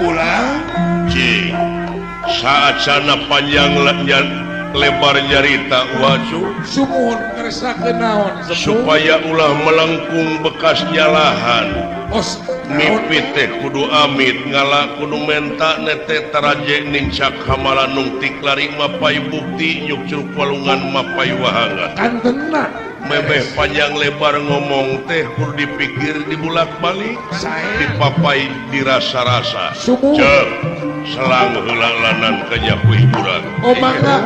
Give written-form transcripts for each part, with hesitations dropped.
Ulah cing saat sana panjang lebar nyarita wacu sumuhun ngeresakeun naon supaya ulah melengkung bekas nyalahan mimpi teh kudu amit ngala kudu menta nete taraje nincak hamalanung tiklari mapai bukti nyuk curug walungan mapai wahangan kantena mebeh panjang lebar ngomong teh kudu dipikir dibulak-balik dipapai dirasa-rasa cek selang heula lanan kajapu hiburan. Oh mangga.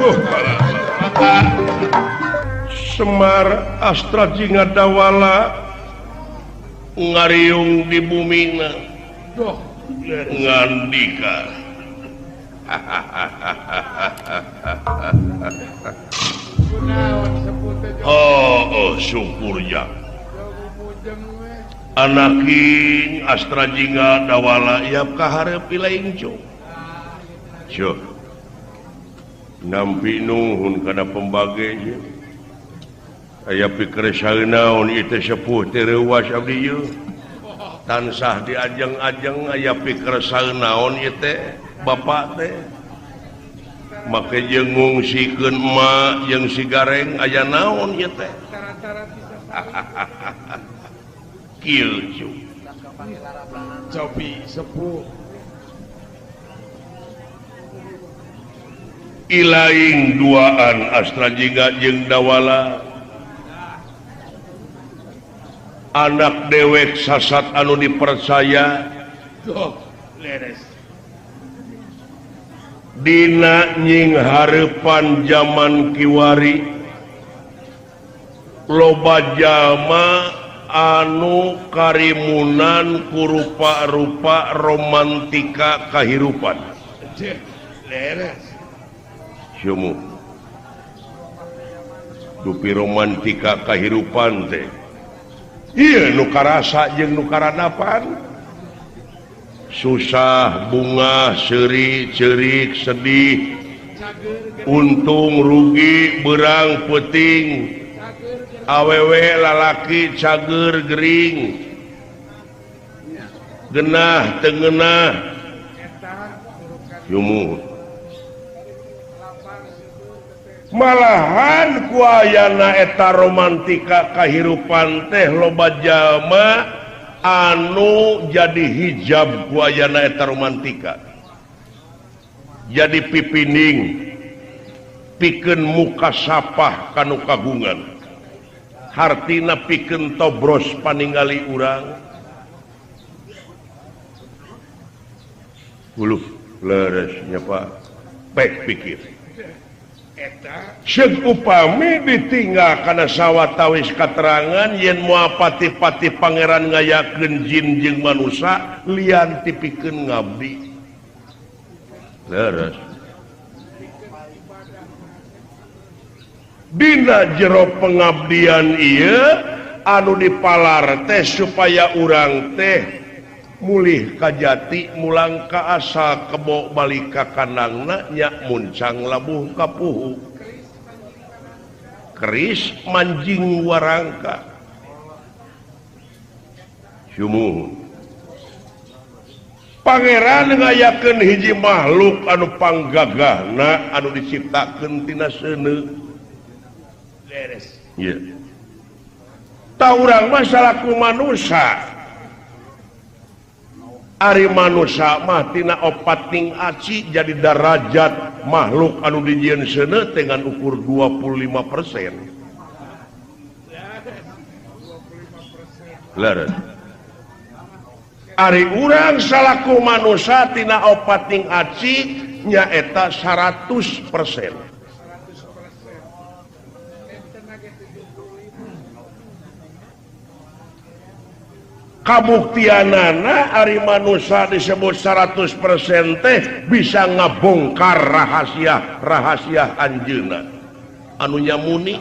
Semar Astra Jingga Dawala ngariung di bumina. Duh, ngandika. Oh, syukurnya. Anaking Astra Jingga Dawala iap kaharep ilaing cuk. Cuk. Nampi nuhun kana pembage. Aya pikir saeunaon ieu teh sepuh teh reuwas abdi ieu. Tansah diajeng-ajeng aya pikir saeunaon ieu teh bapak teh. Make jeung ngungsikeun emak jeung si Gareng aya naon ieu teh. Kieu cuk. Cobi sepuh. Ilaing duaan Astra Jingga jeung Dawala. Anak dewek sasat anu dipercaya dina nying hareupan jaman kiwari loba jalma anu karimunan kurupa-rupa romantika kahirupan. Sumu dupi romantika kahirupan teh iya nu karasa jeung nu karanapan susah bunga seuri ceurik sedih untung rugi berang peuting awewe lalaki cager gering genah teu ngeunah yumuh malahan ku ayana eta romantika kahirupan teh loba jalma anu jadi hijab ku ayana eta romantika jadi pipining pikeun muka sapah kanu kagungan hartina pikeun tobros paningali urang uluh leres nya Pak pek pikir. Ceuk upami ditinggal kana sawatawis katerangan yen moal pati-pati pangeran ngayakeun jin jeung manusa lian tipikeun ngabdi. Leres. Dina jero pengabdian ieu anu dipalar teh supaya urang teh mulih ka jati mulang ka asa kebo balik ka kandangna nya muncang labuh ka puhu keris manjing warangka sumuhun pangeran ngayakeun hiji makhluk anu panggagahna anu diciptakeun tina seuneu leres ieu ta urang mah salaku manusa. Ari manusia mah tina opat ting aci jadi darajat makhluk anu dijieun seuneu dengan ukur 25%. Leres. Ari urang salaku manusia tina opat ting aci nyaeta 100%. Kabuktianana ari manusia disebut 100% teh bisa ngabongkar rahasia-rahasia anjeunna anu nyamuni.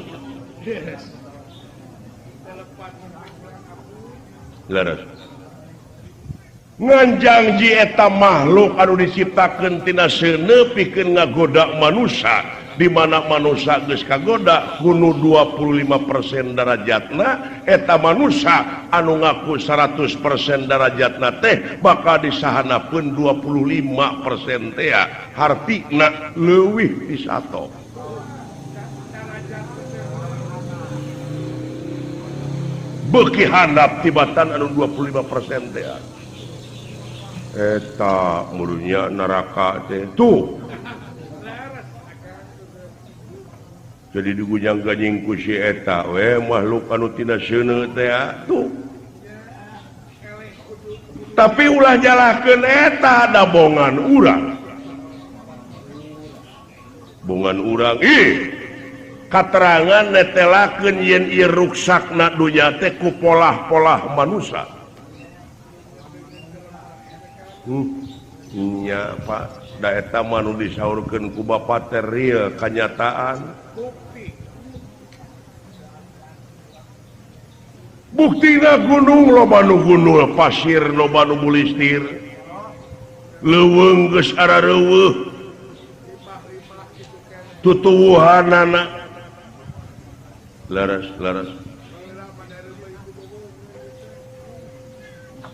Leres. Nganjang ji eta makhluk anu diciptakeun tina seuneu pikeun ngagoda manusia di mana manusia geus kagoda kuno 25% darajatna eta manusia anu ngaku 100% darajatna teh bakal disahanapeun 25% teh hartina leuwih ti sato. Beuki handap tibatan anu 25% teh eta murunya neraka teh tuh. Jadi digunyang-ganying ku si eta we makhluk anu tina seuneu teh tuh. Tapi ulah nyalahkeun eta da bongan urang. Bongan urang ih katerangan netelakeun yen ieu ruksakna dunya teh ku polah-polah manusa. Nya Pak, da eta mah nu disaurkeun ku bapa teh real kanyataan. Buktina gunung loba nu gunul, pasir loba nu bulistir, leuweung geus arareuweuh, tutuwuhanana leres leres.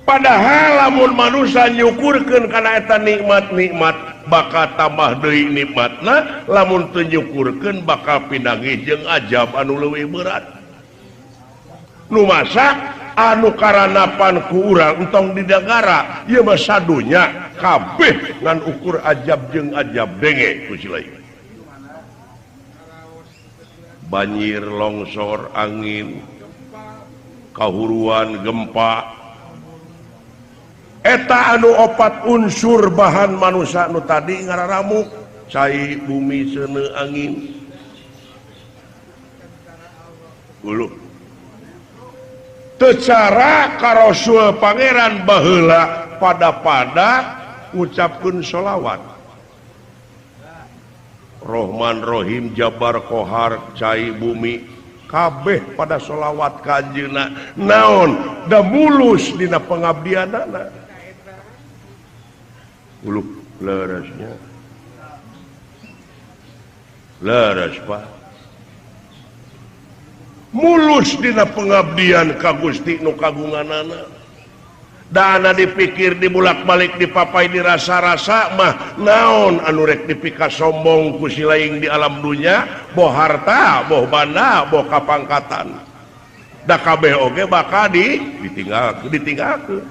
Padahal lamun manusia nyukurkeun kana eta nikmat-nikmat bakal tambah deui nikmatna, lamun teu nyukurkeun bakal pinanggih jeung ajab anu leuwih berat. Nu masak anu karanapan ku urang entong di negara ieu mah sadunya kabeh ngan ukur ajab jeung ajab denge ku si lain. Banjir, longsor, angin, kahuruan, gempa eta anu opat unsur bahan manusia nu tadi ngararamuk cai bumi seuneu angin uluh. Secara ka Rasul Pangeran baheula pada-pada ngucapkeun sholawat Rohman Rohim Jabar Kohar cai bumi kabeh pada sholawat ka anjeunna naon da mulus dina pengabdianana uluh leresnya leres Pak mulus dina pengabdian ka Gusti nu kagunganana dana dipikir dibulak-balik dipapai dirasa-rasa mah naon anu rek dipika sombong ku si laing di alam dunya boh harta boh banda boh kapangkatan da kabeh oge bakal ditinggalkeun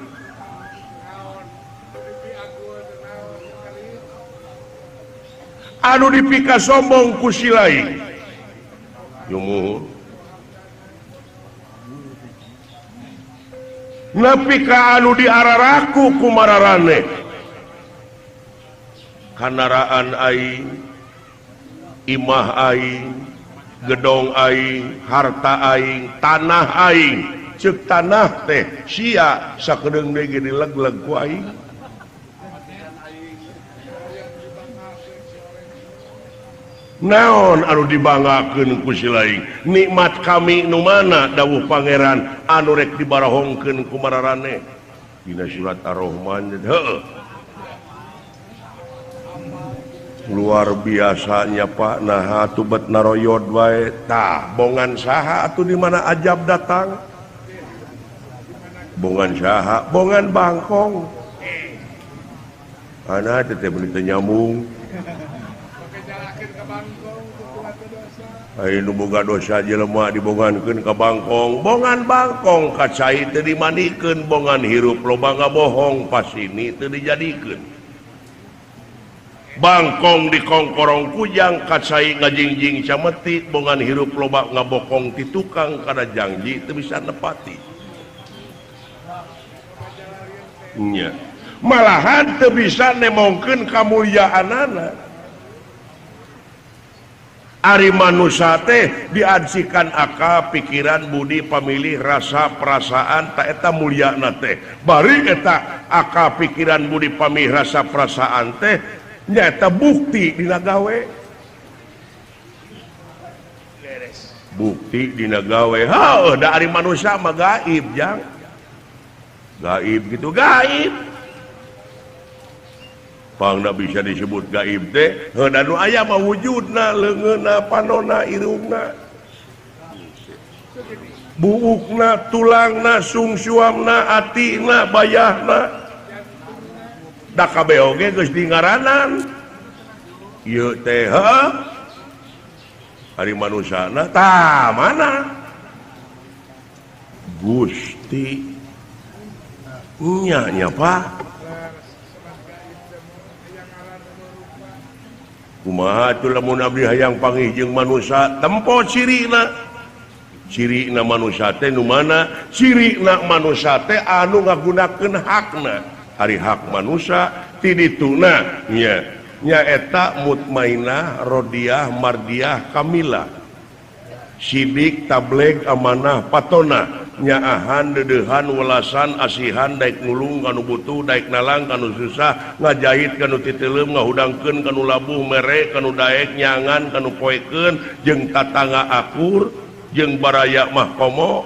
anu dipika sombong ku si laing yumuhun nepi ka anu diararaku ku mararane kanaraan aing imah aing gedong aing harta aing tanah aing ceuk tanah teh sia sakedeung deui ge dileg-leg ku aing naon anu dibanggakeun ku si laing nikmat kami nu mana dawuh pangeran anu rek dibarahongkeun ku mararane dina surat Ar-Rahman heueuh luar biasanya Pak naha tubet naroyod wae tah bongan saha atuh di mana ajab datang bongan saha bongan bangkong ana teh teh meuni teu nyambung ayo nu boga dosa jelema dibongankeun ka bangkong bongan bangkong ka cai teu dimandikeun bongan hirup loba ngabohong pasini teu dijadikeun bangkong dikongkorong kujang ka cai ngajingjing cameti bongan hirup loba ngabokong ti tukang kana janji teu bisa nepati nya malahan teu bisa nemongkeun kamulyaanana. Ari manusia teh diadsikan akal, pikiran, budi, pamilih, rasa, perasaan, tak eta mulyana teh. Bari eta akal, pikiran, budi, pamilih, rasa, perasaan teh nyaeta bukti dina gawe. Bukti dina gawe. Heuh, da ari manusia mah gaib, jang. Gaib gitu, gaib. Pangna bisa disebut gaib teh heuh da nu aya mah wujudna leungeunna panonna irungna buukna tulangna sungsuamna atina bayahna da kabeh oge geus dingaranan ieu teh ari manusana tah mana Gusti nya nya Pak kumaha atuh lamun abdi hayang panggih jeung manusa tempo cirina cirina manusia teh nu mana cirina manusia teh anu ngagunakeun hakna ari hak manusia ti dituna nya nyaeta mutmainah rodiah mardiah kamilah sidik tableg amanah patona nyaahan deudeuhan welasan asihan daek nulung kanu butuh daek nalang kanu susah ngajahit kanu titeuleum ngahudangkeun kanu labuh mere kanu daek nyangan kanu poekeun jeung tatangga akur jeung baraya mah komo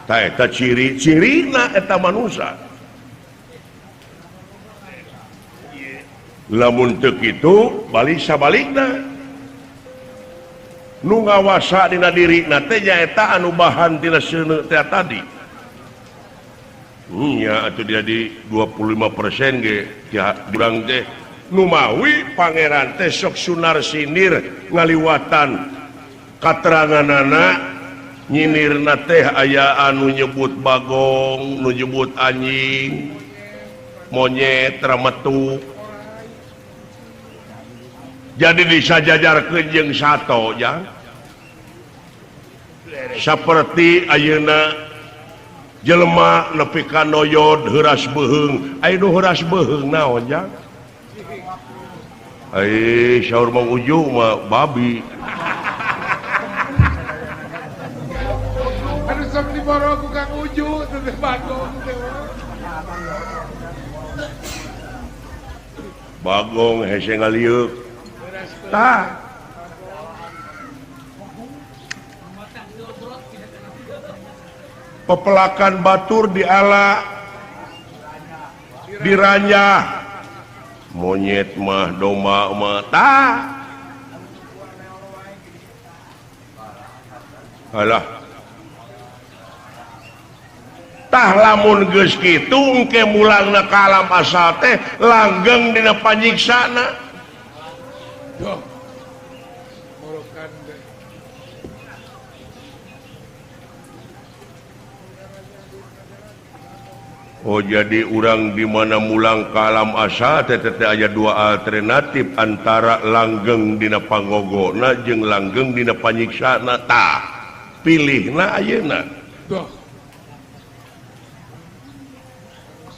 ta eta ciri-cirina eta manusia lamun teu kitu balik sabalikna nu ngawasa dina dirina teh nyaeta anu bahan tina seuneu teh tadi nya atuh jadi 25% ge urang teh numawi pangeran teh sok sunar sinir ngaliwatan kateranganana nyinirna teh aya anu nyebut bagong nu nyebut anjing monyet rametu jadi disajajarkeun jeung sato jang saperti ayeuna jelema nepi ka noyod heuras beuheung aya nu heuras beuheung naon jang ai saur Mang Uju mah babi anu sok diboro ku Kang Uju teh bagong teh bagong hese ngalieuk tah pepelakan batur diala diranjah monyet mah domba mah tah alah tah lamun geus kitu engke mulangna ka alam asal teh langgeng dina panyiksana. Oh jadi urang di mana mulang ka alam asal teh teh aya dua alternatif antara langgeng dina pangogona jeung langgeng dina panyiksana tah pilihna ayeuna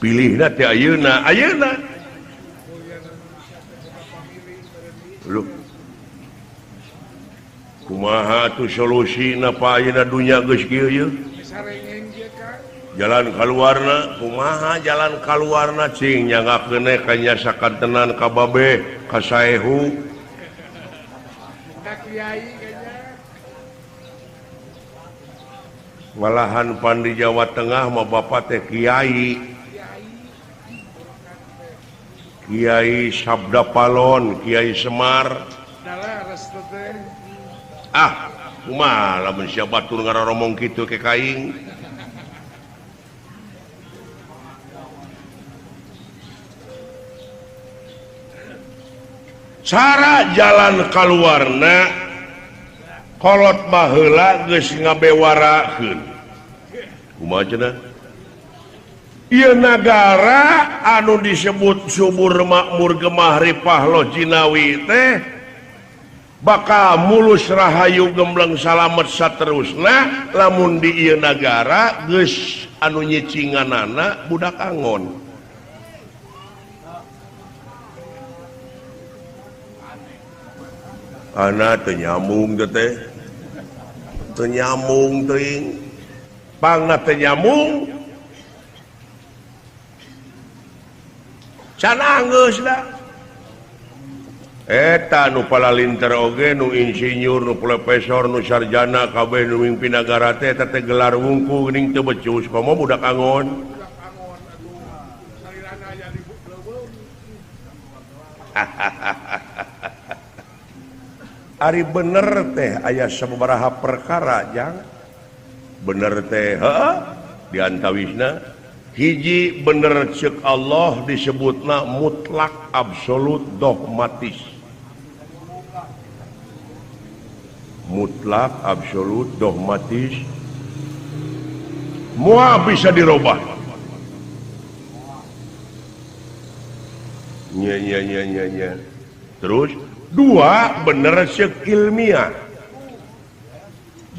pilihna teh ayeuna ayeuna lu kumaha tuh solusina pa ayeuna dunya geus kieu ye jalan kaluarna kumaha jalan kaluarna cing nyangakeun ka nyasakan tenan ka babe ka saehu ka kiai malahan pan di Jawa Tengah mah bapak teh kiai Kiai Sabda Palon Kiai Semar ah kumaha lamun sia batur ngaroromong kitu ke kaing cara jalan kaluarna kolot baheula geus ngabewarakeun kumaha cenah ieu nagara anu disebut subur makmur gemah ripah loh jinawi teh bakal mulus rahayu gembleng salamet saterusna lamun di ieu nagara geus anu nyicinganana budak angon. Ana teu nyambung teh teu nyambung teuing pangna teu nyambung can anggeus da eta nu palalinter oge nu insinyur nu profesor nu sarjana kabeh nu mimpin nagara teh eta teh gelar wungku geuning teu becus komo budak angon. Ari bener teh aya sababaraha perkara jang bener teh heeh diantawisna hiji bener ceuk Allah disebutna mutlak absolut dogmatis. Mutlak absolut dogmatis moal bisa dirubah. Nya nya nya nya nya. Terus dua bener ceuk ilmiah.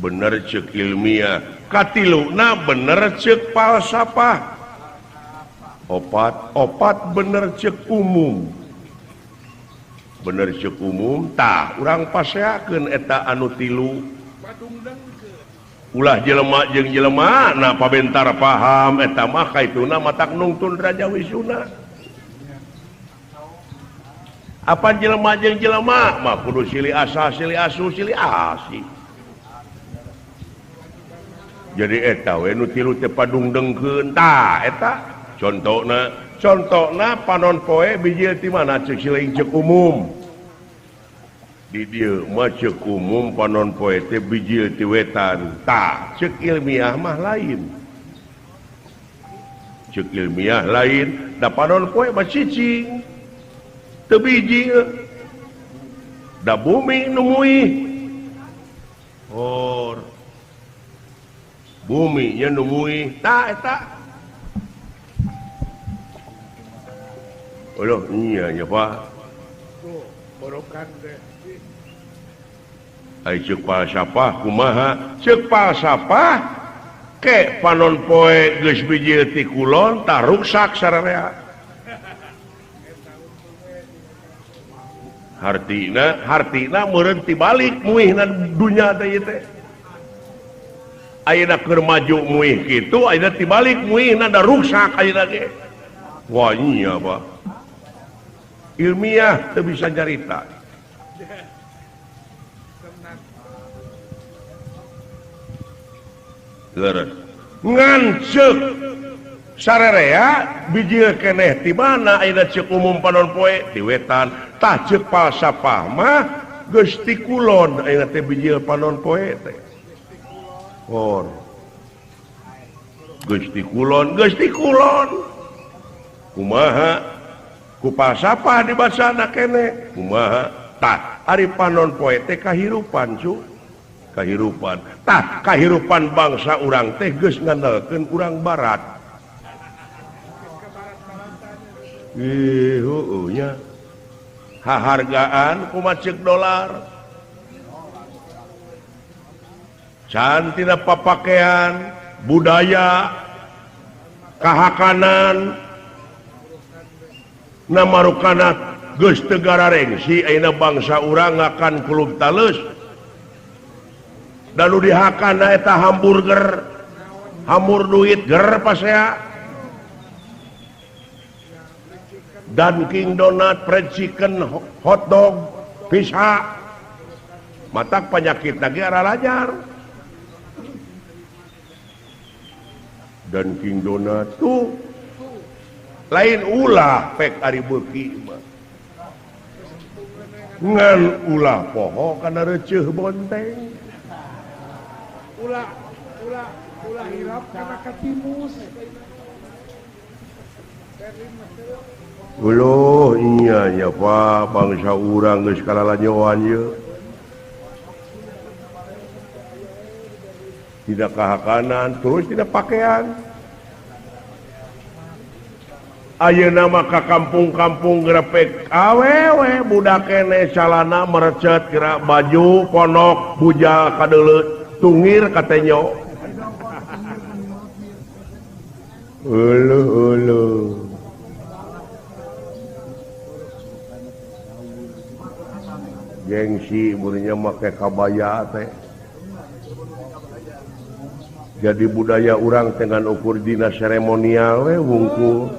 Bener ceuk ilmiah. Katiluna bener ceuk falsafah. Opat opat bener ceuk umum. Bener ceuk umum tah urang paseakeun eta anu tilu. Ulah jelema jeung jelema na pabentar paham eta mah kaituna matak nungtun Raja Wisuna. Apa jelema jeung jelema mah kudu silih asah silih asu silih asih. Jadi eta we nu tilu teh padungdengkeun tah eta contona contona panon poe bijil ti mana ceuk siling ceuk umum. Di dieu mah ceuk umum panon poe teh bijil ti wetan. Tah ceuk ilmiah mah lain. Ceuk ilmiah lain da panon poe mah cicing. Teu bijil da bumi nu muih. Or bumi nya nu muih tah eta. Uluh iya nya Pak. Tuh borokan teh. Ai ceuk falsafah kumaha? Ceuk falsafah ke panon poe geus bijil ti kulon tah ruksak sararea. Hartina hartina meureun tibalik muihna dunya teh ieu teh. Ayeuna keur maju muih kitu ayeuna tibalik muihna da ruksak ayeuna ge. Wah iya Pak. Ilmiah teu bisa nyarita. Leres. Ngan ceuk sarerea bijil keneh ti mana ayeuna ceuk umum panon poe ti wetan. Tah ceuk falsafah mah geus ti kulon ayeuna teh bijil panon poe teh. Or. Geus ti kulon, geus ti kulon. Kumaha? Ku falsafah dibacana keneh. Kumaha? Tah ari panon poe teh kahirupan cu. Kahirupan. Tah kahirupan bangsa urang teh geus ngandalkeun urang barat. Ih heueuh nya. Hahargaan kumaha ceuk dolar. Can tina papakean, budaya, kahakanan, namarukana geus teu gararengsi ayeuna bangsa urang ngakan kulub taleus. Da nu dihakana eta hamburger, hamur duit ger pasea. Dunkin Donat, fried chicken, hot dog, pizza. Matak penyakit lagi arah lajar. Dunkin Donat tuh lain ulah pek ari beuki mah. Ngan ulah poho kana reuceuh bonteng. Ulah ulah ulah hirap kana katimus. Uluh iya nya Pak bangsa urang geus kalalanyoan ieu. Tidak kahakanan terus tidak pakaian. Ayeuna mah ka kampung-kampung grepek awewe budak keneh calana merecet gerak baju ponok bujal kadeuleut tungir katenyo. Uluh uluh. Gengsi murinya make kabaya teh. Jadi budaya urang dengan ukur dina seremonial we wungkul.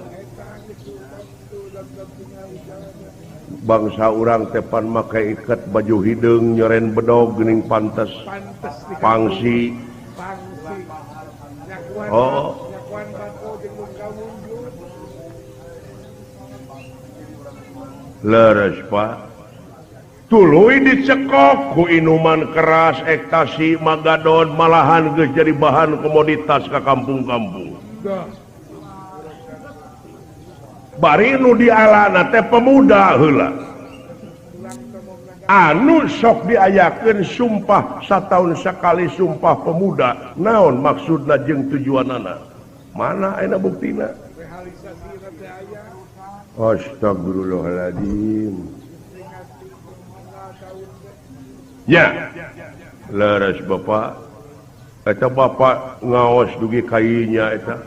Bangsa urang tepan make iket baju hideung nyoren bedog geuning pantes. Pangsi. Oh. Leres Pak. Tuluy dicekok ku inuman keras, ekstasi, magadon, malahan geus jadi bahan komoditas ka kampung-kampung. Bari nu dialana teh pemuda heula. Anu sok diayakeun sumpah sataun sakali sumpah pemuda, naon maksudna jeung tujuanana? Mana ayeuna buktina? Astagfirullahaladzim. Ya, leres bapak. Eta bapak ngaos dugi kainya eta.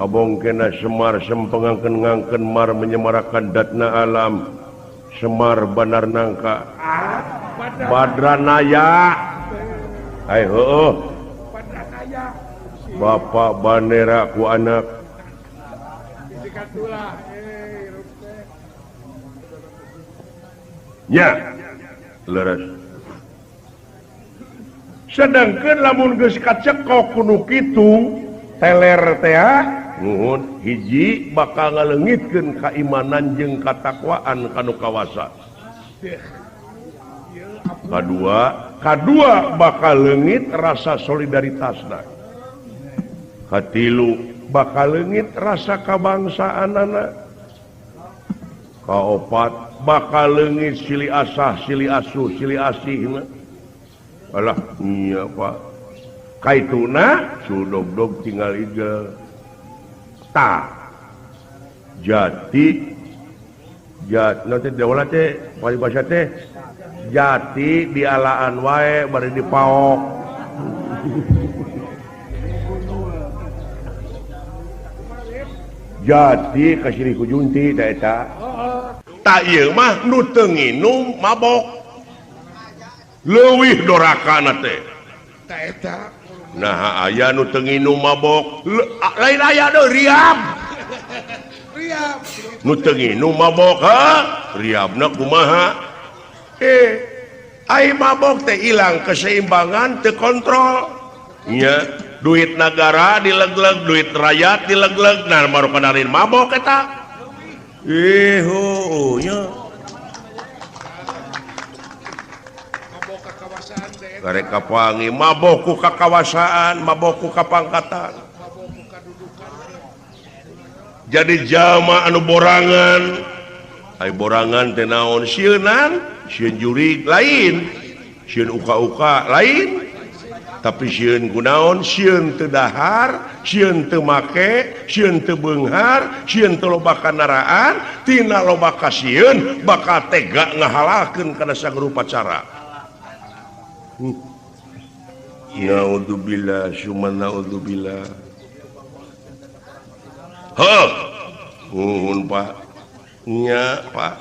Abong kena Semar sempengangkeun ngangkeun mar menyemarakan datna alam. Semar Banar Nangka. Badranaya. Ai heueuh. Bapak bandera ku anak. Ya, leres. Sedangkan lamun geus kacekok kudu kitu teler teh nuhun hiji bakal ngaleungitkeun kaimanan jeung katakwaan kanu kawasa. Kadua bakal leungit rasa solidaritasna. Katilu bakal leungit rasa kabangsaanana. Kaopat bakal leungit silih asah, silih asuh, silih asih. Alah, iya Pak. Kaituna sudog-dog tinggal igel. Ta. Jati jat nanti daolah teh paribasa teh jati dialaan wae bari dipaok. Jati kasirih ku junti da eta. Tak ieu mah nu teu nginum mabok. Leuwih dorakana teh. Ta eta. Nah aya nu teu nginum mabok, lain aya deui riab. Riab. Nu teu nginum mabok, ha? Riabna kumaha? Ai mabok teh ilang keseimbangan, teu kontrol. Nya, duit nagara dilegleg, duit rakyat dilegleg, nah marukan mabok eta. Nya. Karek kapangi mabok ku kakawasaan, mabok ku kapangkatan. Jadi jalma anu borangan, ai borangan teh naon sieunan, sieun jurig lain, sieun uka-uka lain. Tapi sieun kunaon, sieun teu dahar, sieun teu make, sieun teu beunghar, sieun teu loba kandaraan, tina loba kasieun bakal tega ngahalakeun kana sagrupa cara. Naudzubillah summa naudzubillah. Heuh. Nuhun Pak. Nya Pak.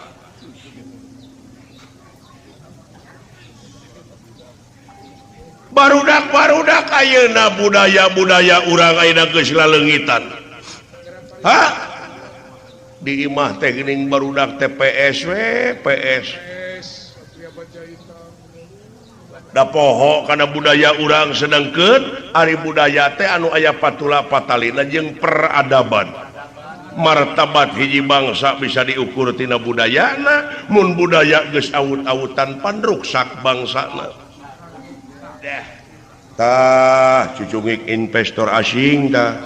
Barudak-barudak ayeuna budaya-budaya urang ayeuna geus laleungitan. Ha? Di imah teh geuning barudak teh PS we, PS. Da poho kana budaya urang sedangkeun ari budaya teh anu aya patula patalina jeung peradaban. Martabat hiji bangsa bisa diukur tina budayana, mun budaya geus awut-awutan pan ruksak bangsana. Tah cucungik investor asing tah.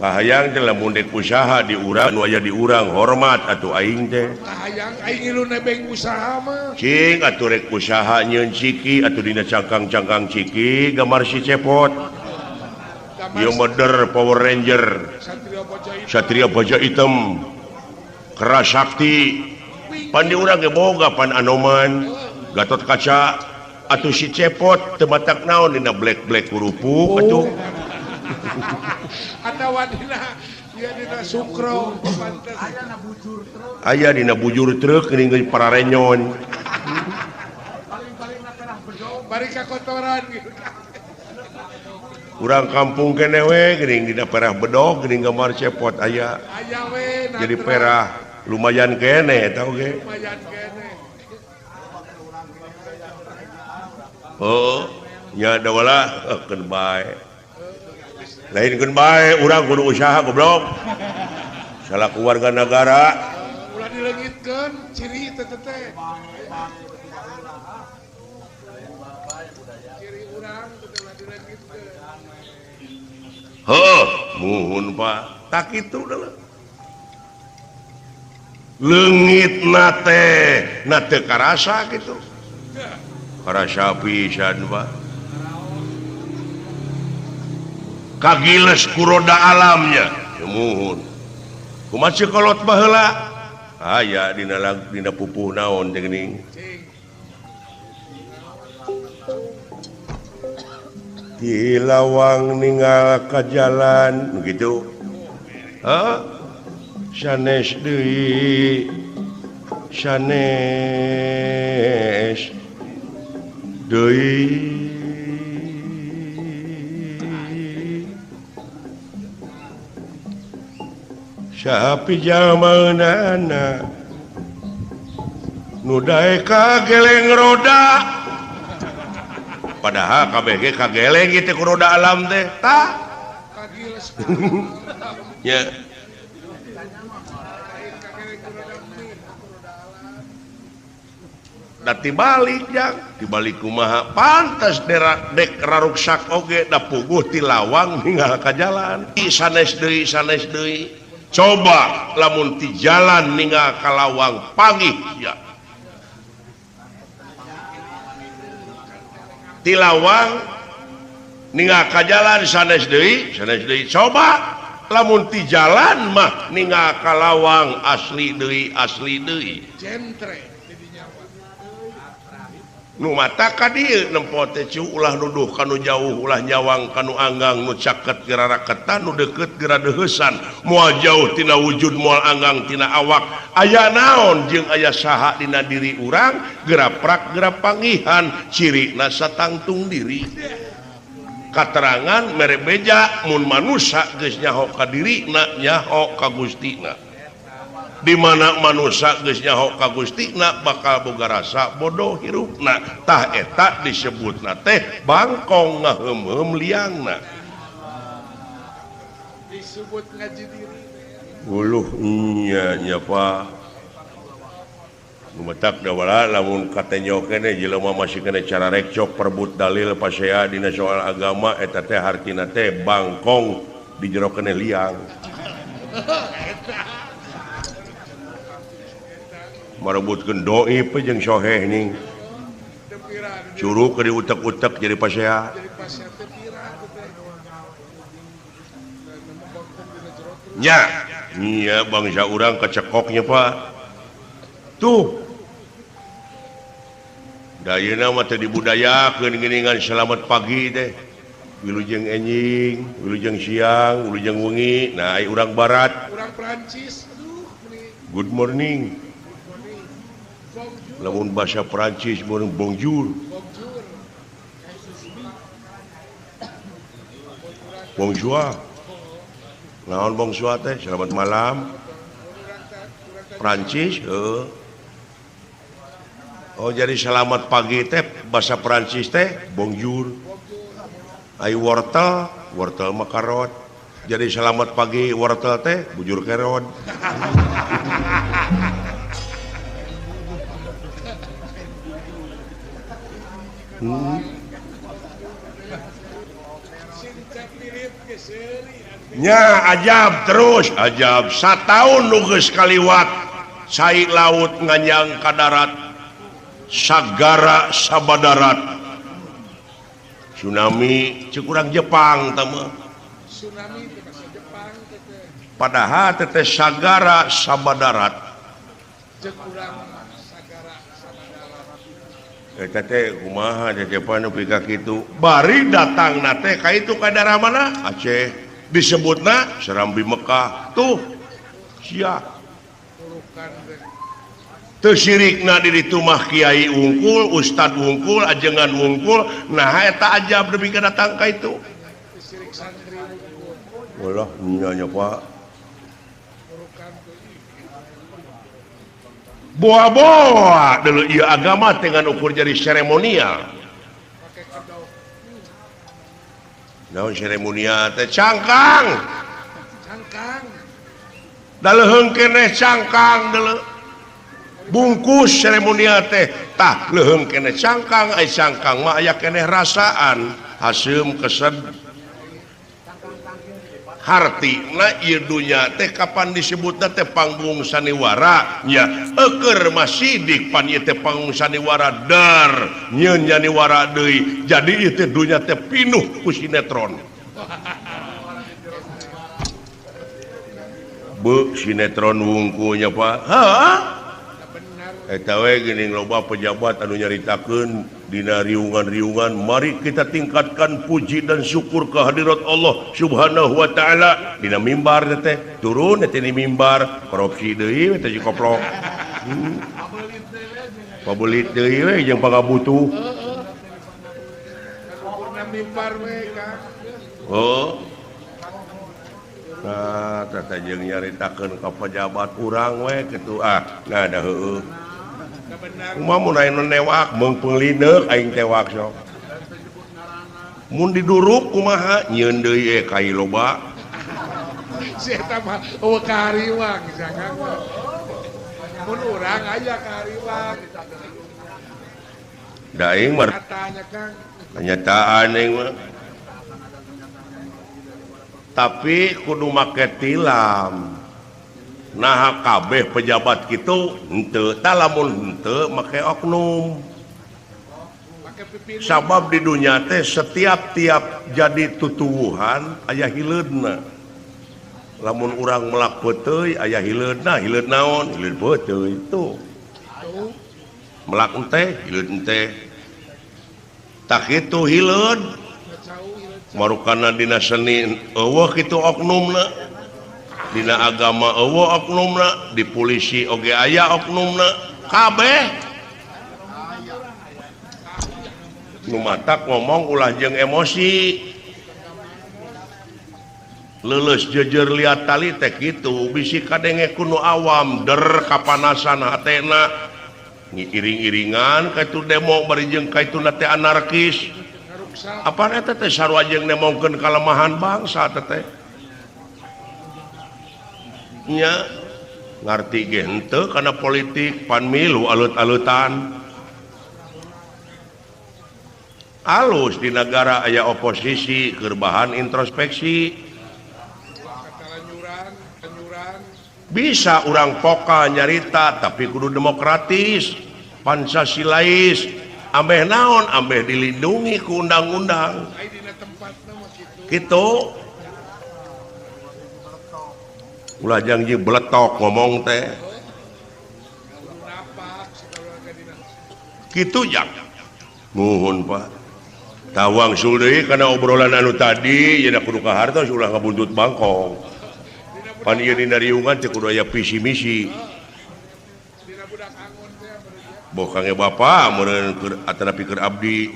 Kahayang teh lamun dek usaha di urang nu aya di urang hormat atuh aing teh. Kahayang aing ngilu nebeng usaha mah. Cing atuh rek usaha nyieun ciki atuh dina cangkang-cangkang ciki gambar si Cepot. Ieu meder Power Ranger. Satria Baja Hitam. Keras Sakti. Pan di urang ge boga pan Anoman. Gatot Kaca atuh si Cepot teu matak naon dina black-black kerupuk atuh. Atawa dina ieu dina sukro pantes. Aya dina bujur truk geuning geus pararenyon. Paling-paling perah bedog bari kakotoran gitu. Urang kampung keneh we geuning dina perah bedog geuning gambar Cepot aya. Aya we jadi perah lumayan keneh eta oge. Lumayan keneh. Oh, nya dawala keun bae. Lainkeun bae urang kudu usaha goblok. Salaku warga negara. Ulah dileungitkeun ciri teh teh. Ciri urang teh ulah dileungitkeun. Heuh, muhun Pak. Tak kitu deuleu. Leungit na teh, na teu karasa kitu. Karasa pisan Pak. Kagiles ku roda alamnya muhun kumaha ceu kolot baheula aya dina dina pupuh naon teh geuning di lawang ninggal ka jalan begitu heuh sanes deui sanes deui sapi jamanana nu daek kageleng roda padahal kabeh ge kageleng kitu ku roda alam teh tah kagiles nya da tibalik jang tibalik kumaha pantes dek raruksak oge da puguh ti lawang ninggal ka jalan sanes deui coba lamun ti jalan ninggal ka lawang panggih ya ti lawang ninggal ka jalan sanes deui coba lamun ti jalan mah ninggal ka lawang asli deui jentre nu mata ka dieu nempo teh ciu ulah nuduh kanu jauh ulah nyawang kanu anggang nu caket geura raketan nu deukeut geura deuheusan moal jauh tina wujud moal anggang tina awak aya naon jeung aya saha dina diri urang geura prak geura panggihan cirina satangtung diri katerangan mere beja mun manusa geus nyaho ka dirina nyaho ka Gustina di mana manusia geus nyaho ka Gustina bakal boga rasa bodoh hirupna tah eta disebutna teh bangkong ngaheum-heum liangna disebut ngaji diri uluh nya nya Pak nu matak da wala lamun katenyo keneh jelema masih keneh cara rekcok perebut dalil pasea dina soal agama eta teh hartina teh bangkong di jero keneh liang merebutkeun doi pe jeung soheh ning curug ke diutek-utek jadi pasea nya nya bangsa urang kecekoknya Pak tuh da ayeuna mah teu dibudayakeun geuningan selamat pagi teh wilujeng enjing wilujeng siang wilujeng wengi nah ai urang barat urang Prancis aduh good morning lamun bahasa Perancis mun bonjour bonjour naon bonjour teh selamat malam Perancis heuh oh jadi selamat pagi teh bahasa Perancis teh bonjour ai wortel wortel mah karot jadi selamat pagi wortel teh bujur kerot nya ajab terus ajab sataun nu geus kaliwat cai laut nganjang ka darat sagara sabadarat tsunami ceuk urang Jepang tah mah tsunami teh bahasa Jepang teh padahal teh sagara sabadarat ceuk urang eta teh kumaha teh nepi ka kitu bari datangna teh ka itu ka daerah mana Aceh disebutna Serambi Mekah tuh sia teu sirikna di ditu mah kiai wungkul ustad wungkul ajengan wungkul nah eta ajab nepi ka datang ka itu walah nya nya Pak boa-boa dulu ieu agama dengan ukur jadi seremonial. Naon seremonial teh cangkang. Cangkang. Da leuheung keneh cangkang deuleu. Bungkus seremonial teh tah leuheung keneh cangkang ai cangkang mah aya keneh rasaan haseum kesed. Hartina ieu dunya teh kapan disebutna teh panggung saniwara nya eueur masidik pan ieu teh panggung saniwara dar nyeun nyaniwara deui jadi ieu teh dunya teh pinuh ku sinetron. Beuh sinetron wungkulnya Pak. Heuh. Eta we geuning loba pejabat anu nyaritakeun dina riungan-riungan mari kita tingkatkan puji dan syukur kehadirat Allah Subhanahu wa taala dina mimbar teh turun teh di mimbar korupsi deui teh koplok. Pabelit deui we jeung pangabutuh. Oh. Nah, teh jeung nyaritakeun ka pejabat urang we kitu ah. Nah da heueuh. Kumaha mun aya nu newak meungpeung lineuk aing tewak sok. Mun diduruk kumaha nyieun deui kai loba. Si eta mah eueuh kahariwang jangan. Mun urang aya kahariwang. Da aing mah kenyataan aing mah. Tapi kudu make tilam. Nah kabeh pejabat kitu henteu tah lamun henteu make oknum. Sabab di dunya teh setiap tiap jadi tutuwuhan aya hileudna. Lamun urang melak peuteuy aya hileudna, hileud naon? Hileud peuteuy itu. Melak enteh, hileud enteh. Tah kitu hileud. Marukana dina seni eueuh kitu oknumna. Dina agama eueuh oknumna, di polisi oge aya oknumna, kabeh. Nu matak ngomong ulah jeung emosi. Leuleus jeujeur liat tali teh kitu, bisi kadenge ku nu awam der kapanasan hatena. Ngiring-iringan ka itu demo bari jeung ka itu teh anarkis. Apaan eta teh sarua jeung nemongkeun kalemahan bangsa teh. Nya ngarti ge henteu kana politik pan milu alut-alutan. Alus di negara aya oposisi keur bahan introspeksi. Bisa urang poka nyarita tapi kudu demokratis, Pancasilais, ambeh naon ambeh dilindungi ku undang-undang. Kitu. Ulah janji beletok ngomong teh. Kitu jang. Nuhun Pak. Tawang sul deui kana obrolan anu tadi nya kudu ka hartos ulah ngabuntut bangkong. Pan ieu dina riungan teh kudu aya visi misi. Boh kange bapa meureun keur atanapi keur abdi.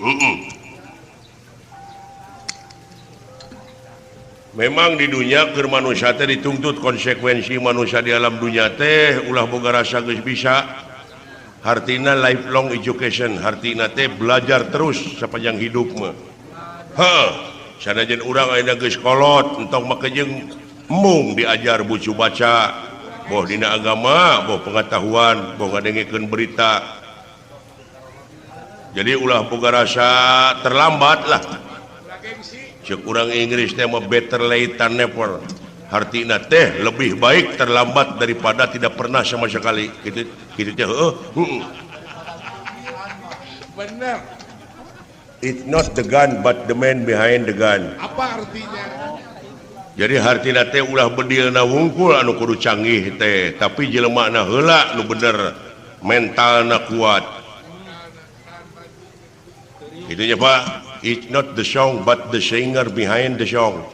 Memang di dunia keur manusia teh dituntut konsekuensi manusia di alam dunia teh ulah boga rasa geus bisa. Hartina lifelong education, hartina teh belajar terus sepanjang hidup mah. Heuh, sanajan urang ayeuna geus kolot entong make jeung embung diajar bucu baca, boh dina agama, boh pengetahuan, boh ngadengekeun berita. Jadi ulah boga rasa terlambat lah. Cek urang Inggris teh mah better late than never. Hartina teh lebih baik terlambat daripada tidak pernah sama sekali. Gitu gitu teh heueuh. Bener. It's not the gun but the man behind the gun. Apa artinya? Jadi hartina teh ulah bedilna wungkul anu kudu canggih teh, tapi jelemana heula nu bener, mentalna kuat. Itunya Pak. It's not the song but the singer behind the song.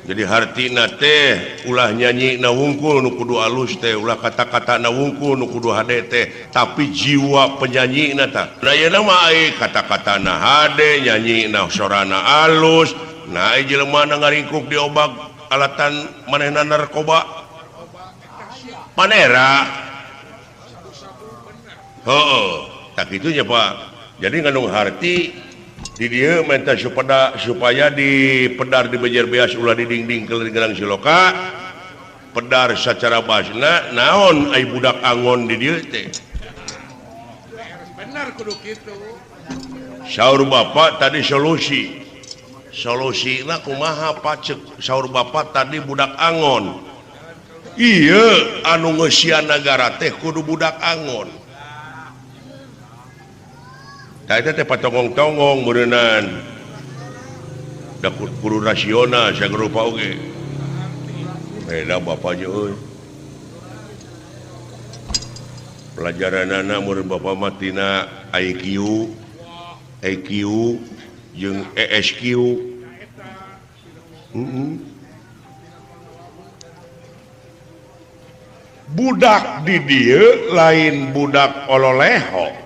Jadi hartina teh ulah nyanyi na wungkul nu kudu alus teh, ulah kata-kata na wungkul nu kudu hade teh, tapi jiwa penyanyi na tah. Da ayeuna mah ai kata-kata na hade, nyanyi na sorana alus, nah ai jelema na ngaringkuk diobak alatan manehna narkoba. Panera. Heeh, tak kitunya Pak. Jadi ngandung harti Di dieu minta supaya di pedar di Bejer Beas ulah di dingding ke Gerang Siloka. Pedar secara basna naon ai budak angon di dieu teh. Bener kudu kitu. Saur bapak tadi solusi. Solusina kumaha pacek saur bapak tadi budak angon. Iya anu ngeusian nagara teh kudu budak angon. Tah eta teh patongong-tongong meureunnan. Da kudu rasional sagerupa oge. Beda bapak nya euy. Pelajaranana meureun bapak mah tina IQ, EQ jeung ESQ. Budak di dieu lain budak ololeho.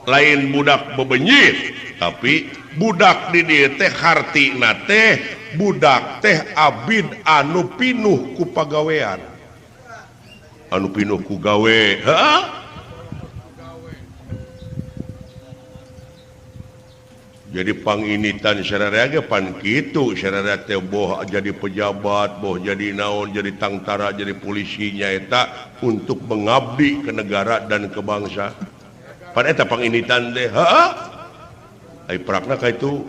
Lain budak bebenyit, tapi budak di dieu teh hartina teh budak teh abid anu pinuh ku pagawean. Anu pinuh ku gawe. Heeh. Jadi panginitan sararea ge pan kitu, sararea teh boh jadi pejabat, boh jadi naon, jadi tangtara, jadi polisi nyaeta untuk mengabdi ke negara dan ke bangsa. Pan eta panginitan teh, heeh. Ai prakna ka itu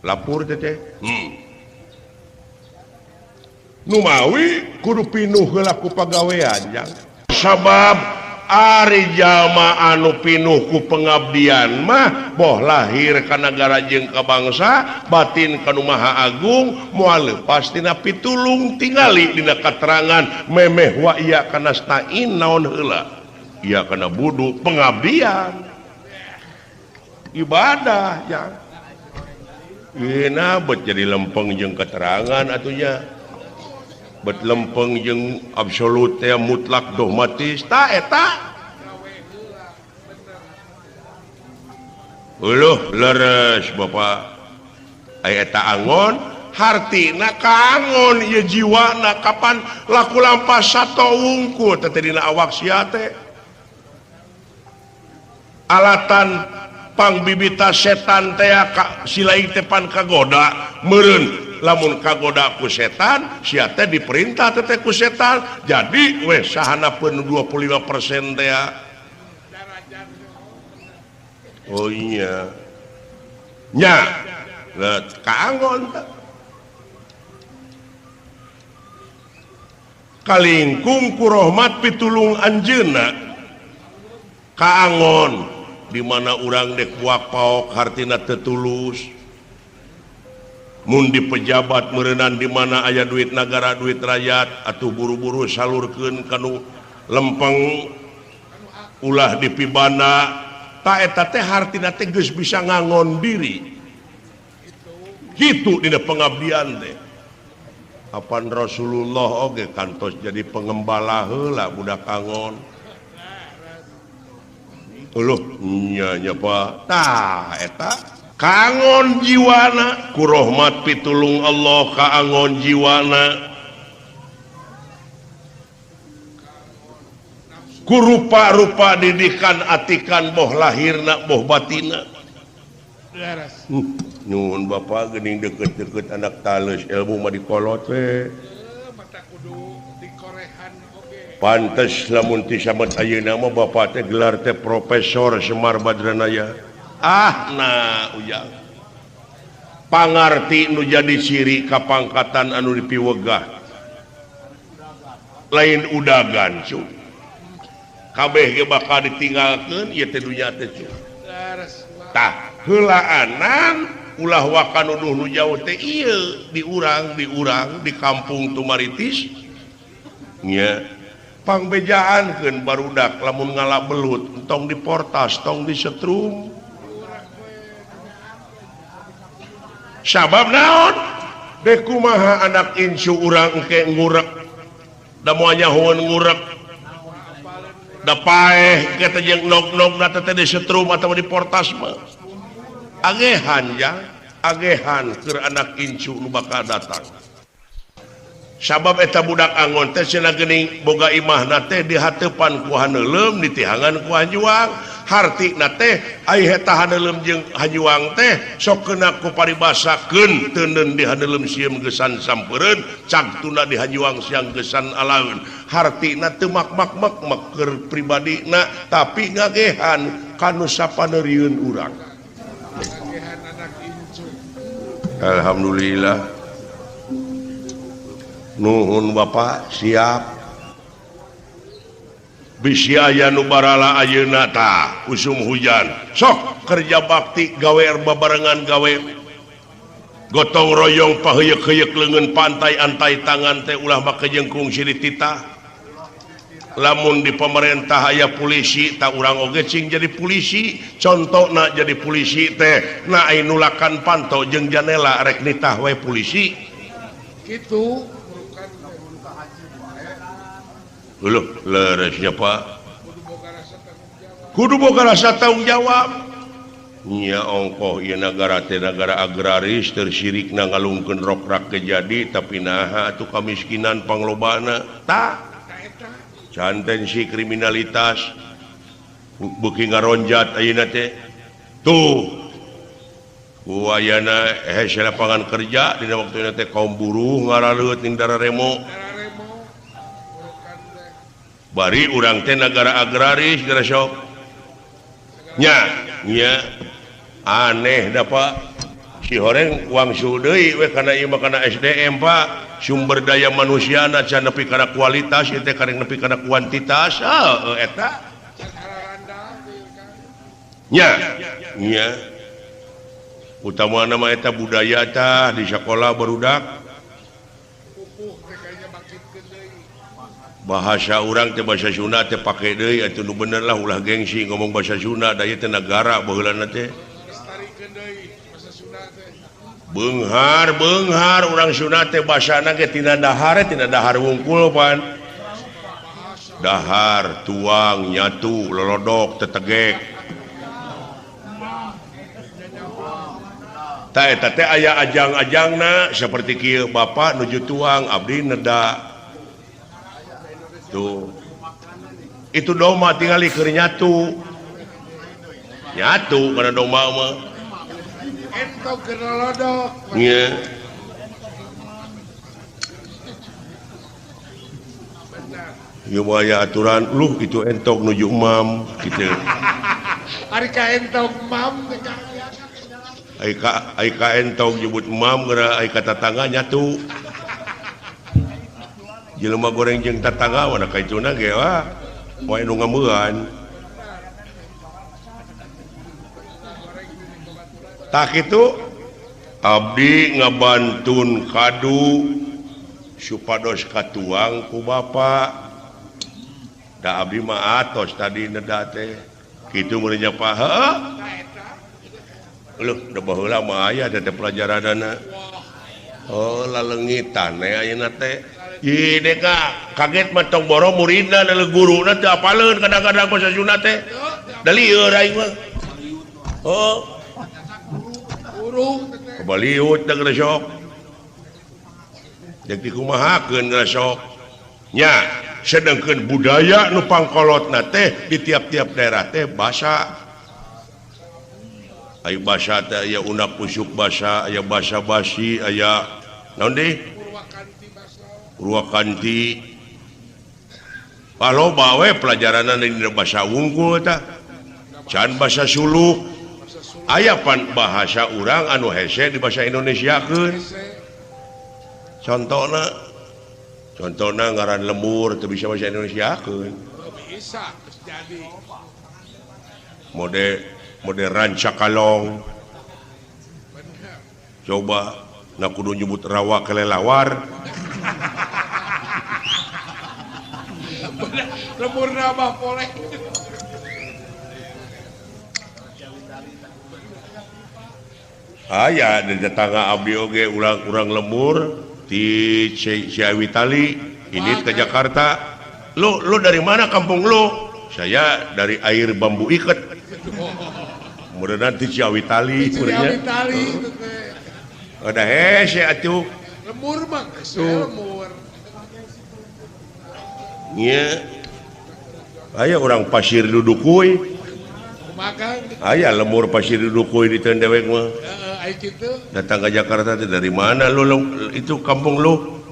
lapor teh teh. Numawi kudu pinuh heula ku pagawean jang. Sabab ari jalma anu pinuh ku pengabdian mah boh lahir ka nagara jeung ka bangsa, batin ka Nu Maha Agung, moal leupas tina pitulung tingali dina katerangan memeh wa iya kana stain naon heula. Iya kana budu pengabdian. Ibadah ya. Ina bet jadi lempeng jeung keterangan atunya. Bet lempeng jeung absolut teh mutlak dogmatis ta eta. Uluh leres bapak. Ai eta angon hartina kaangon ieu jiwana kapan laku lampah sato wungkul teh dina awak sia teh. Alatan pangbibita setan teh silaing teh pan kagoda meureun lamun kagoda ku setan sia teh diperintah teh ku setan jadi weh sahanapeun 25% teh. Oh iya nya let kaangon teh kalingkung ku rahmat pitulung anjeunna kaangon di mana urang dek buak paok hartina teu tulus. Mun di pejabat meureunan di mana aya duit nagara duit rakyat atuh buru-buru salurkeun kanu lempeng ulah dipibana ta eta teh hartina teh geus bisa ngangon diri. Kitu dina pengabdian teh. Apan Rasulullah oge kantos jadi pengembala heula budak angon. Uluh nya nya Pak. Tah eta kaangon jiwana ku rahmat pitulung Allah kaangon jiwana ku rupa-rupa didikan atikan boh lahirna boh batina. Nyuhun Bapak geuning deket-deket anak tales ilmu mah dikolot we. Pantes lamun ti samet ayeuna mah bapak teh gelar teh Profesor Semar Badranaya. Ah nah ujang. Pangarti nu jadi ciri kapangkatan anu dipiwegah. Lain udagan cu. Kabeh ge bakal ditinggalkeun ieu teh dunya teh cu. Tah heulaanan ulah waka nuduh nu jauh teh ieu diurang di kampung Tumaritis nya. Pangbejaankeun barudak lamun ngala belut tong diportas tong disetrum sabab naon dek kumaha anak incu urang engke ngurek da moal nyahoeun ngurek da paeh ke teh jeung nog-nogna teh disetrum atawa diportas mah agehan ya agehan keur anak incu nu bakal datang. Sabab eta budak angon teh cenah geuning boga imahna teh dihateupan ku haneuleum ditihangan ku hanjuang Hartina teh ai eta haneuleum jeung hanyuang teh sok keuna ku paribasakeun teuneun di haneuleum sieum geusan sampeureun cagtuna di hanyuang siang geusan alaeun. Hartina teu mak-mak-mak keur pribadina tapi ngagehan kanu sapaneurieun urang. Alhamdulillah. Nuhun Bapak siap. Bisi aya nu barala ayeuna tah usum hujan. Sok kerja bakti gawe babarengan gawe gotong royong paheuyeuk-heuyeuk leungeun pantai antai tangan teh ulah make jengkung silih titah. Lamun di pemerintah aya polisi tak urang oge cing jadi polisi. Contona jadi polisi teh na ai nulakan panto jeung janela rek nitah we polisi. Kitu. Loh, leresnya Pak. Kudu boga rasa tanggung jawab. Nya ongkoh ieu nagara teh nagara agraris tersirikna ngalungkeun rokrak ge jadi tapi naha atuh kamiskinan panglobana. Tah. Canten si kriminalitas beuki ngaronjat ayeuna teh. Tuh. Ku ayana hese lapangan kerja dina waktuna teh kaum buruh ngaraleut ning dararemo. Bari urang teh nagara agraris gara sok. Nya, nya aneh da Pak. Si horeng wangsul deui we kana ieu mah kana SDM Pak. Sumber daya manusiana can nepi kana kualitas ieu teh kareng nepi kana kuantitas. Heuh eta. Nya, nya. Utamana mah eta budaya tah di sakola barudak. Bahasa urang teh bahasa Sunda teh pake deui atuh nu bener lah ulah gengsi ngomong bahasa Sunda da ieu teh nagara baheulana teh. Beunghar beunghar urang Sunda teh basana ge tina dahar tina dahar wungkul pan. Dahar tuang nyatu lolodok tetegek. Tah eta teh aya ajang-ajangna saperti kieu bapak nuju tuang abdi neda. Tuh. Itu doma tingali keur nyatu. Nyatu kana doma mah. Entog keur lolodok. Nya. Ieu mah aya aturan luh itu entog nuju emam kitu. Ari ka entog emam teh ka. Ai ka entog nyebut emam geura ai ka tatangga nyatu. Jelema goreng jeung tatangga wana ka ituna ge wah poe nu ngameuan. Tah kitu abdi ngabantun kadu supados katuang ku bapa. Da abdi mah atos tadi neda teh. Kitu meureun nya Pak. Heuh. Leuh da baheula mah aya teh pelajaranana. Oh laleungitan we ayeuna teh. Ih deka kaget mah tong boro muridna da guruna teu apaleun kadang-kadang basa Sunda teh. Da lieur aing mah. Oh. Guru kabaliut da geus sok. Deuk dikumahakeun geus sok. Nya, sedengkeun budaya nu pangkolotna teh di tiap-tiap daerah teh basa. Aya basa teh aya unak usuk basa, aya basa basi, aya naon deui? Purwakanti. Loba we pelajaranna dina basa wungkul tah. Can basa Suluk. Aya pan bahasa urang anu hese di bahasa Indonesiakeun. Contona contona ngaran lembur teu bisa bahasa Indonesiakeun. Bisa geus jadi. Mode mode Rancakalong. Coba na kudu nyebut rawa kelelawar. Lembur nama boleh. Aya di tetangga abdi oge urang-urang lembur di Ciawitali ini ke Jakarta. Lu dari mana kampung lu? Saya dari air bambu iket. Mudah-mudahan di Ciawitali. Ciawitali. Ada hese atuh. Lembur mah lembur. Nya. Aya orang pasir duduk kuy. Aya lemur pasir duduk di teu dewek mah. Datang ke Jakarta teh dari mana lu, itu kampung lu?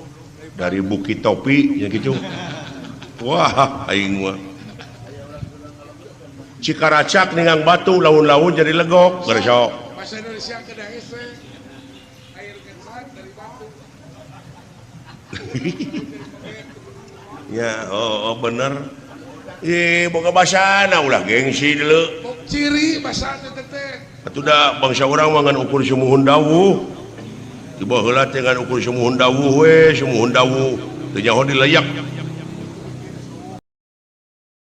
Dari Bukit Topi ya gitu. Wah, aing mah. Cikaracak ningang batu laun-laun jadi legok, gersok. Bahasa Indonesia ke hese. Air kencang dari batu. Ya, oh bener. Ih, boga basana ulah gengsi deuleu. Ciri basana teh. Atuh da bangsa urang mah ngan ukur sumuhun dawuh. Di baheula teh ngan ukur sumuhun dawuh we, sumuhun dawuh. Teu nyaho dileyak.